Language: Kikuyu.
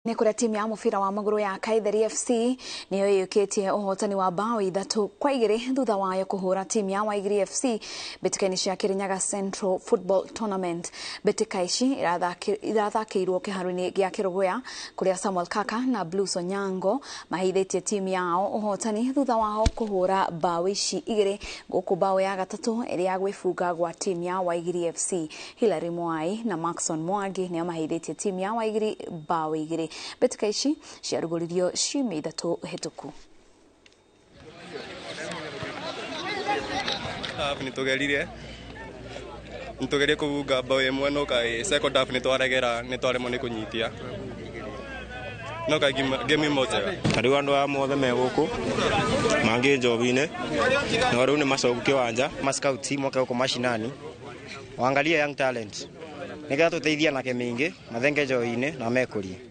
Nĩ kũrĩa timu ya mũbira wa magũrũ ya Kaitheri FC nĩyo ĩyũkĩtie ũhotani wa bao 3-2 thutha wayo kũhũra timu ya Waigiri FC mbĩtĩka-inĩ cia Kirinyaga Central Football Tournament. Mbĩtĩka ici irathakĩirwo kĩharo-inĩ gĩa Kĩrũgũya kũrĩa Samuel Kaka na Blues Onyango maheithĩtie timu yao ũhotani thutha wao kũhũra bao ici igĩrĩ gũkũ bao ya gatatũ ĩrĩ ya gwĩbunga gwa timu ya Waigiri FC. Hilary Mwai na Maxon Mwangi nĩo maheithĩtie timu ya Waigiri bao 2. Mbĩtĩka ici ciarugũririo ciumia 3 hĩtũku. Half nĩ tũgeririe kũbunga bao 1 no kaĩ second half nĩ twaregera, nĩ twaremwo nĩ kũnyitia, no kaĩ game ĩmwe njega. Ta rĩu andũ aya mothe me gũkũ mangĩ njobi-inĩ, no rĩu nĩ macoku kĩwanja. Ma scouts moke gũkũ mashinani waangalie young talent nigetha tũteithie anake mĩingĩ mathenge njohi-inĩ na mekũrie.